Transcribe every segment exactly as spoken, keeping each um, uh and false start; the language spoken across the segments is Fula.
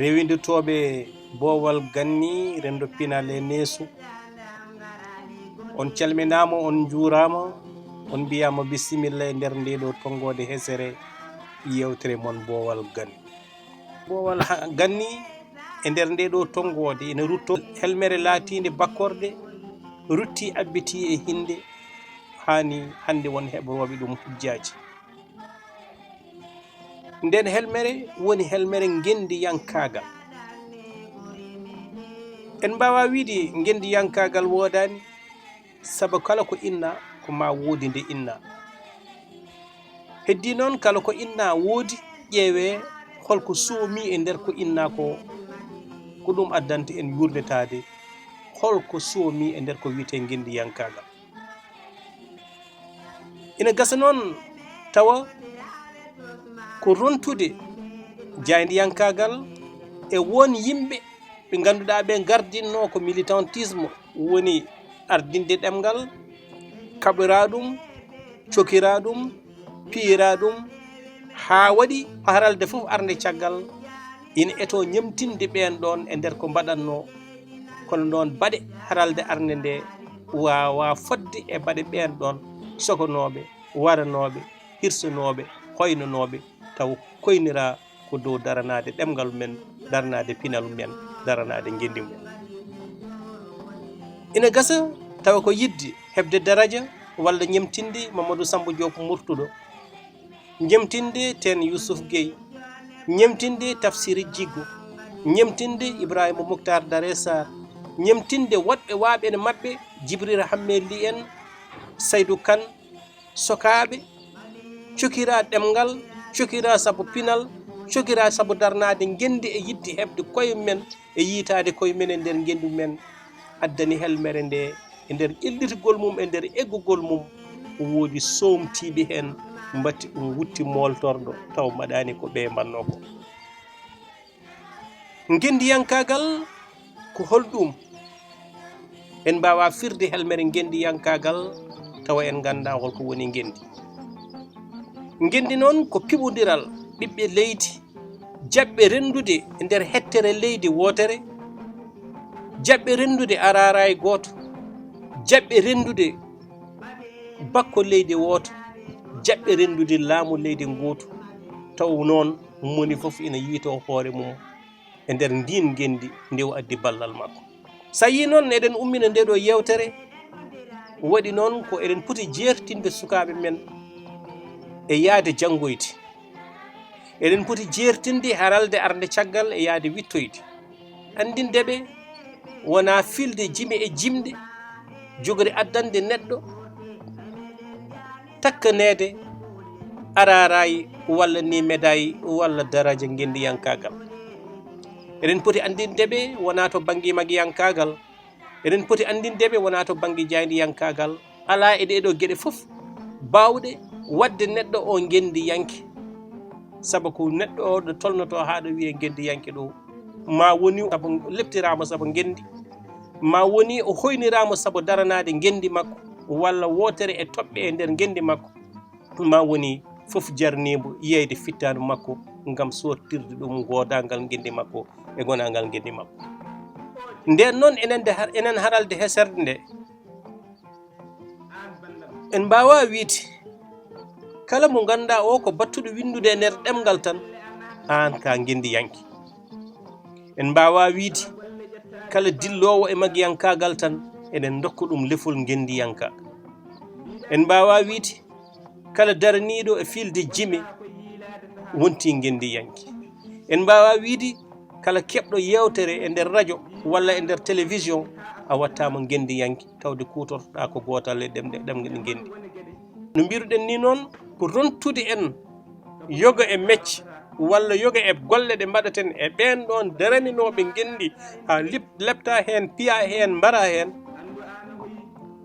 Rewindotooɓe boowal ganni, renndo pinal e neesu, on calminaama, on njuuraama, on mbiyaama bisimilla e nder ndee ɗoo tonngoode hesere yeewtere mon boowal ganni. Boowal ha-, ganni e nder ndee ɗoo tonngoode ina ruttoo helmere laatiinde bakkorde, ruttii abbitii e hinnde, haani hannde won heɓorooɓe ɗum hujjaaji. Nden helmere woni helmere ngenndiyankaagal. En mbaawaa wiide ngenndiyankaagal woodaani, sabu kala ko inna, ko maa woodi nde inna. Heddii noon, kala ko inna woodi, ƴeewee hol ko soomi e nder ko inna ko, ko ɗum addanta en yuurnitaade hol ko soomi e nder ko wiyetee ngenndiyankaagal. Ina gasa noon tawa ko rontude jaayndiyankaagal e won yimɓe ɓe ngannduɗaa ɓe ngardinnoo ko militantisme, woni ardinde ɗemngal, kaɓiraa ɗum, cokiraa ɗum, piiraa ɗum, haa waɗi haralde fof arnde caggal ina etoo ñemtinde ɓeen ɗoon e nder ko mbaɗatnoo. Kono noon baɗe haralde arnde nde waawaa fotde e baɗe ɓeen ɗoon sokonooɓe, waranooɓe, hirsanooɓe, hoynanooɓe, taw koyniraa ko dow daranaade ɗemngal men, daranaade pinal men, daranaade ngenndi men. Ina gasa tawa ko yiɗde heɓde daraja walla ñemtinde Mamadou Samba Diop Murtuɗo, ñemtinde Teen Youssouf Guèye, ñemtinde Tafsir Djigo, ñemtinde Ibrahima Moukhtar Dare Sarr, ñemtinde woɗɓe waaɓe ene maɓɓe, Djibril Hammet Ly en, Saydou Kane, sokaaɓe, cokiraa ɗemngal, cokiraa sabu pinal, cokiraa sabu darnaade ngenndi e yiɗde heɓde koye men, e yiytaade koye men e nder ngenndi men, addani helmere nde e nder ƴellitgol mum, e nder eggugol mum, woodi soomtiiɓe heen, mbatti ɗum wutti mooltorɗo, taw mbaɗaani ko ɓe mbannoo ko. Ngenndiyankaagal ko holɗum? En mbaawaa firde helmere ngenndiyankaagal tawa en nganndaa hol ko woni ngenndi. Ngenndi noon ko piɓondiral ɓiɓɓe leydi, jaɓɓe renndude e nder hettere leydi wootere, jaɓɓe renndude araaraay gooto, jaɓɓe renndude bakko leydi wooto, jaɓɓe renndude laamu leydi ngootu, taw noon moni fof ina yiytoo hoore mum e nder ndiin ngenndi nde o addi ballal makko. So a yii noon eɗen ummina ndee ɗoo yeewtere, waɗi noon ko eɗen poti jeertinde sukaaɓe men e yahde janngoyde. Eɗen poti jeertinde haralde arde caggal e yahde wittoyde. Anndinde ɓe wonaa filde jime e jimɗe, jogori addande neɗɗo takkaneede araaraay walla ni medaay walla daraja ngenndiyankaagal. Eɗen poti anndinde ɓe wonaa to bannge magiyankaagal. Eɗen poti anndinde ɓe wonaa to bannge jaayndiyankaagal. Alaa e ɗee ɗoo geɗe fof baawɗe waɗde neɗɗo o ngenndiyanke. Sabu ko neɗɗo o ɗo tolnotoo haa ɗo wiyee ngenndiyanke ɗo, ma woni sabu leptiraama sabu ngenndi, ma woni o hoyniraama sabu daranaade ngenndi makko, walla wootere e toɓɓe e nder ngenndi makko, ma woni fof jarniimo yiyde fittaandu makko ngam soottirde ɗum goodaangal ngenndi makko e gonaangal ngenndi makko. Ndeen noon enen de har-, enen haralde heserde nde, en mbaawaa wiyde kala mo ngannduɗaa o ko battuɗo winndude e nder ɗemngal tan, aan ka ngenndiyanke. En mbaawaa wiyde kala dilloowo e magiyankaagal tan, eɗen ndokka ɗum lefol ngenndiyankaagal. En mbaawaa wiyde kala daraniiɗo e filde jime wonti ngenndiyanke. En mbaawaa wiyde kala keɓɗo yeewtere e nder rajo walla e nder télévision, a wattaama ngenndiyanke, tawde kuutortoɗaa ko gootal e ɗemɗe, ɗemɗe ngenndi. No mbiruɗen ni noon, ko rontude en yoga e mecce walla yoga e golle ɗe mbaɗaten e ɓeen ɗoon daraninooɓe ngenndi, haa lip-, lepta heen, piya heen, mbara heen.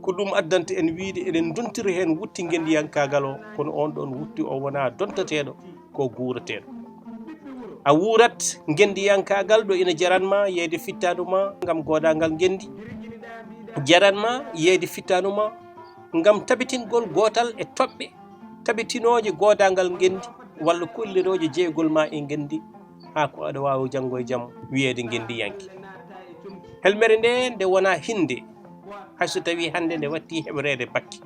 Ko ɗum addanta en wiyde eɗen ndontira heen wutti ngenndiyankaagal o, kono oon ɗoon wutti o wonaa dontateeɗo, ko guurateeɗo. A wuurat ngenndiyankaagal ɗo ina jaran ma yeyde fittaandu ma ngam goodaangal ngenndi, jaran ma yeyde fittaandu ma ngam tabitingol gootal e toɓɓe tabitinooje goodaangal ngenndi walla kollirooje jeygol ma e ngenndi. haa ko aɗa waawi janngo e jam wiyeede ngenndiyanke. Helmere nde, nde wonaa hinnde, hay so tawii hannde nde watti heɓreede bakke.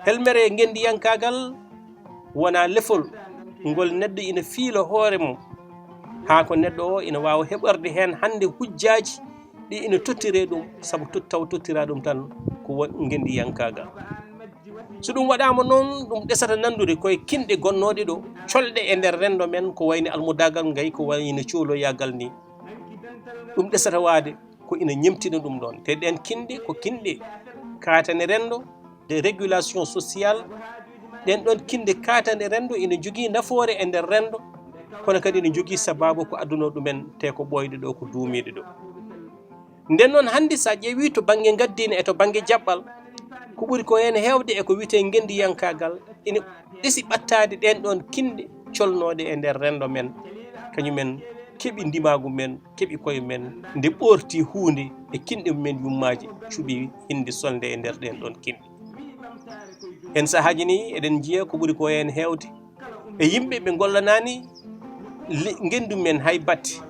Helmere ngenndiyankaagal wonaa lefol ngol neɗɗo ina fiila hoore mum, haa ko neɗɗo o ina waawa heɓorde heen hannde hujjaaji ɗi ina tottiree ɗum, sabu tot-, taw tottiraa ɗum tan ko won ngenndiyankaagal. So ɗum waɗaama noon, ɗum ɗesata nanndude koye kinɗe gonnooɗe ɗo, colɗe e nder renndo men, ko wayni almudaagal ngay, ko wayni cooloyaagal ni. Ɗum ɗesata waade ko ina ñemtina ɗum ɗoon. Te ɗeen kinɗe ko kinɗe kaatane renndo, de régulation sociale. Ɗeen ɗoon kinɗe kaatane renndo ina njogii nafoore e nder renndo, kono kadi ina njogii sabaabu ko addunoo ɗumen, te ko ɓooyɗe ɗo, ko duumiiɗe ɗo. Nden noon, hannde, so a ƴeewii to bannge ngaddiine e to bannge jaɓɓal, ko ɓuri ko heen heewde e ko wiyetee ngenndiyankaagal, ina ɗesi ɓattaade ɗeen ɗoon kinɗe colnooɗe e nder renndo men. Kañumen keɓi ndimaagu men, keɓi koye men, nde ɓoorti huunde e kinɗe men yummaaji, cuɓi hinnde solnde e nder ɗeen ɗoon kinɗe. Heen sahaaji ni, eɗen njiya ko ɓuri ko heen heewde e yimɓe ɓe ngollanaani le-, ngenndu men hay batte,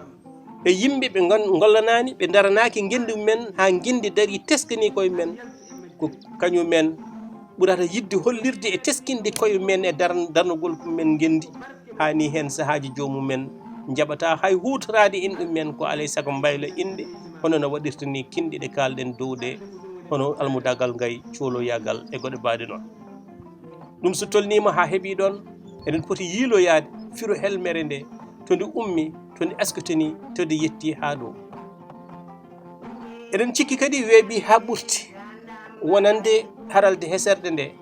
e yimɓe ɓe ngon-, ngollanaani, ɓe ndaranaaki ngenndu men haa ngenndi darii teskanii koye men, ko kañum men ɓurata yiɗde hollirde e teskinde koye men e dar-, darnugol men ngenndi, haa ni heen sahaaji joomumen njaɓata hay huutoraade inɗe men, ko alaa e sago mbayla inɗe, hono no waɗirta ni kinɗe ɗe kaalɗen dow ɗe, hono almudaagal ngay, cooloyaagal e goɗe mbaɗe noon. Ɗum so tolniima haa heɓii ɗoon, eɗen poti yiiloyaade firo helmere nde, to nde ummi, to nde askitini, to nde yetti haa ɗo. Eɗen cikki kadi weeɓi haa ɓurti wonande haralde heserɗe nde,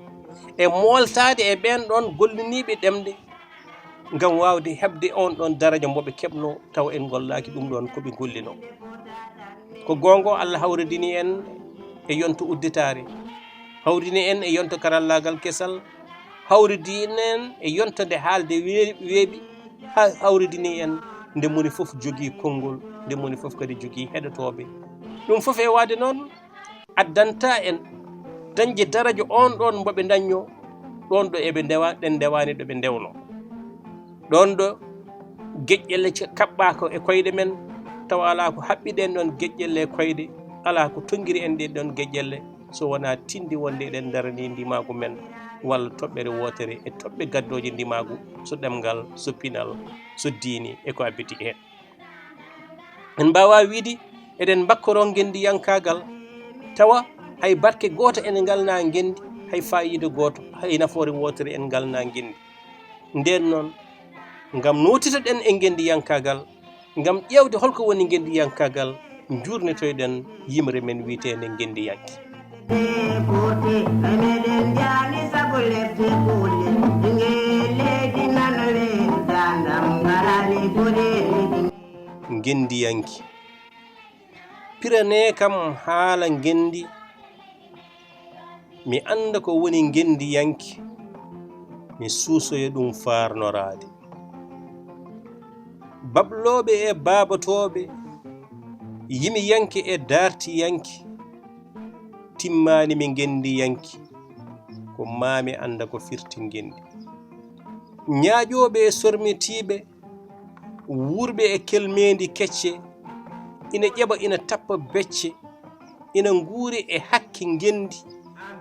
e mooltaade e ɓeen ɗoon golliniiɓe ɗemɗe, ngam waawde heɓde oon ɗoon daraja mbo ɓe keɓnoo, tawa en ngollaaki ɗum ɗoon ko ɓe ngollinoo. Ko goonga, Allah hawridini en e yonto udditaare, hawridini en e yonto karallaagal kesal, hawridini en e yonto nde haalde wee-, weeɓi, ha-, hawridini en nde moni fof jogii konngol, nde moni fof kadi jogii heɗotooɓe. Ɗum fof e waade noon, addanta en dañde daraja oon ɗoon mbo ɓe ndañnoo, ɗoon ɗo eɓe ndewa-, ɗen ndewaani ɗo ɓe ndewnoo. Ɗoon ɗo geƴƴelle ce-, kaɓɓaaka e koyɗe men, tawa alaa ko haɓɓi ɗeen ɗoon geƴƴelle e koyɗe, alaa ko tonngiri en ɗeen ɗoon geƴƴelle, so wonaa tinde wonde eɗen ndaranii ndimaagu men, walla toɓɓere wootere e toɓɓe gaddooje ndimaagu, so ɗemngal, so pinal, so diine e ko abbiti heen. En mbaawaa wiyde eɗen mbaɗkoroo ngenndiyankaagal, tawa hay barke gooto en ngalnaa ngenndi, hay faayiida gooto, hay nafoore wootere en ngalnaa ngenndi. Ndeen noon, ngam nootitoɗen e ngenndiyankaagal, ngam ƴeewde hol ko woni ngenndiyankaagal, njuurnitoyɗen yimre men wiyeteende ngenndiyanke. Ngenndiyanke. Piranee kam haala ngenndi, mi annda ko woni ngenndiyanke, mi suusoya ɗum faarnoraade. Bablooɓe e baabatooɓe, yimiyanke e daartiyanke, timmaani mi ngenndiyanke, ko maa mi annda ko firti ngenndi. Ñaaƴooɓe e sormitiiɓe, wuurɓe e kelmeendi kecce, ina ƴeɓa ina tappa becce, ina nguuri e hakke ngenndi,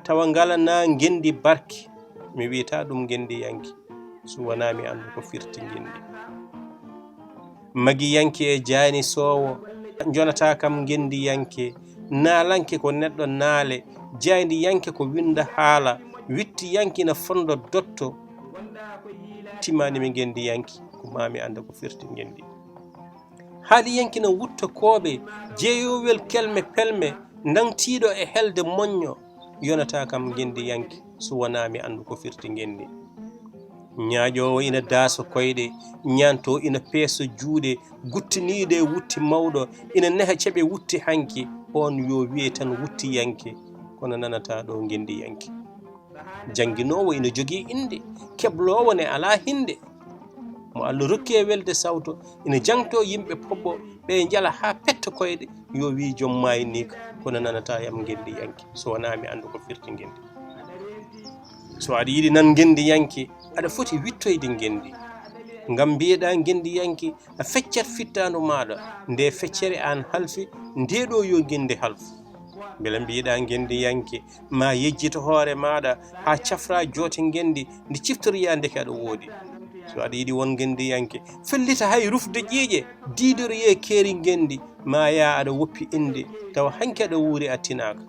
tawa ngalanaa ngenndi barke, mi wiyata ɗum ngenndiyanke, so wonaa mi annda ko firti ngenndi. Magiyanke e jaanisoowo, njonata kam ngenndiyanke, naalanke ko neɗɗo naale, jaayndiyanke ko winnda haala, wittiyanke ina fonda dotto, timmaani mi ngenndiyanke, ko maa mi annda ko firti ngenndi. Haaliyanke no wutta kooɓe, jeeyowel kelme pelme, nangtiiɗo e helde moƴƴo, yonata kam ngenndiyanke, so wonaa mi anndu ko firti ngenndi. Ñaaƴoowo ina daasa koyɗe, ñaanto ina peesa juuɗe, guttiniiɗo e wutte mawɗo, ina neha ceɓe wutte hanki, oon yo wiye tan wuttiyanke, kono nanata ɗo ngenndiyanke. Jannginoowo ina jogii innde, kebloowo ne alaa hinnde. Mo Allah rokki e welde sawto, ina jangto yimɓe pobbo, ɓe njala haa petta koyɗe, yo wii joom maayniika, kono nanata yam ngenndiyanke, so wonaa mi anndu ko firti ngenndi. So aɗa yiɗi nan ngenndiyanke, aɗa foti wittoyde ngenndi. Ngam mbiyeɗaa ngenndiyanke, a feccat fittaandu maaɗa, nde feccere aan halfi, ndeeɗo yo ngennde halfu. Mbela mbiyeɗaa ngenndiyanke, ma yejjito hoore maaɗa, haa cafra joote ngenndi, ndi ciftoriyaa ndeke aɗa woodi. So aɗa yiɗi won ngenndiyanke, fellita hay rufde ƴiiƴe, diidoriye keeri ngenndi, ma yaa aɗa woppi innde, tawa hanki aɗa wuuri a tinaaka.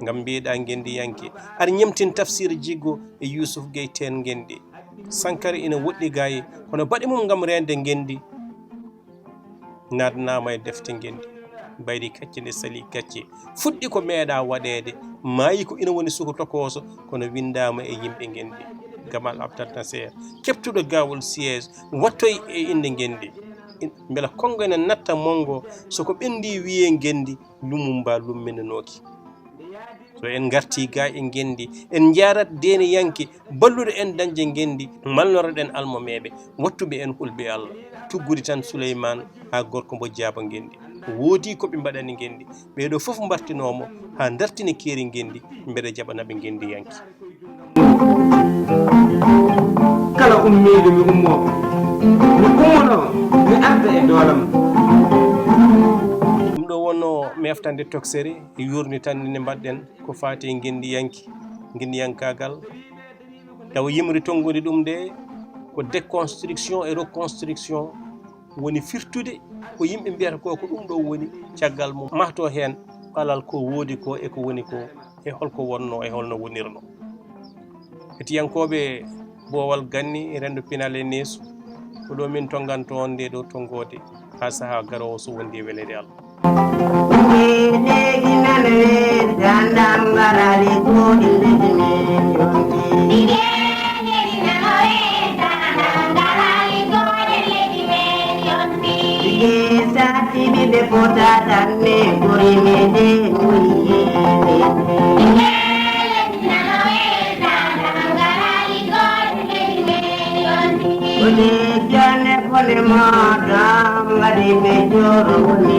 Ngam mbiyeɗaa ngenndiyanke, aɗa ñemtin Tafsir Jiggo e Yuusuf Gey Teen ngenndi. Sankara ina woɗɗi gaay, kono baɗe mum ngam reende ngenndi naatnaama e defte ngenndi. Mbaydi kacce nde salii gacce, fuɗɗi ko meeɗaa waɗeede, maayi ko ina woni suko tokooso, kono winndaama e yimɓe ngenndi. Gamal Abdel Nasser, keɓtuɗo gaawol siège, wattoyi e innde ngenndi. In-, mbela konngo ina natta monngo, so ko ɓenndi wiyee ngenndi, Lumumba lumminanooki. So en ngartii ga e ngenndi, en njaarat deeniyanke balluɗo en dañde ngenndi, malnoraɗen almameeɓe, wattuɓe en hulɓe Allah. Tuggude tan Suleymaan haa gorko mbo jaaba ngenndi. Woodii ko ɓe mbaɗani ngenndi. Ɓee ɗoo fof mbartinoo mo haa dartini keeri ngenndi, mbeɗa jaɓana ɓe ngenndiyanke. Kala ummiiɗo mi ummoo, mi ummono, mi arda e doolam. Ɗum ɗo wonno meftande toksere e yurni tan nde mbaɗɗen ko faati e ngenndiyanke, ngenndiyankaagal. Tawa yimre tonngudi ɗum nde ko déconstruction et reconstruction woni firtude ko yimɓe mbiyata ko, ko ɗum ɗo woni caggal mum. Mahto heen palal ko woodi ko e ko woni ko e holko wonno e holno wonirno. Hetiyankooɓe Boowal Ganni, Renndo Pinal e Neesu, ko ɗo min tonnganto on nde ɗo tonngoode haa sahaa garoowo so wondi e weleede Allah. Ɗiɗeeji nano weeta ndam ngarali gooɗi leydi men yonti. Ɗiɗeeji nano weeta ndam ngarali gooɗi leydi men yonti. Ɗiɗe satti ɓiɓɓe fota tan ne gori me de woni yeede. Ɗiɗeeji nano weeta ndam ngarali gooɗi leydi men yonti. Woni jane kone moɗon ngadi ɓe joro woni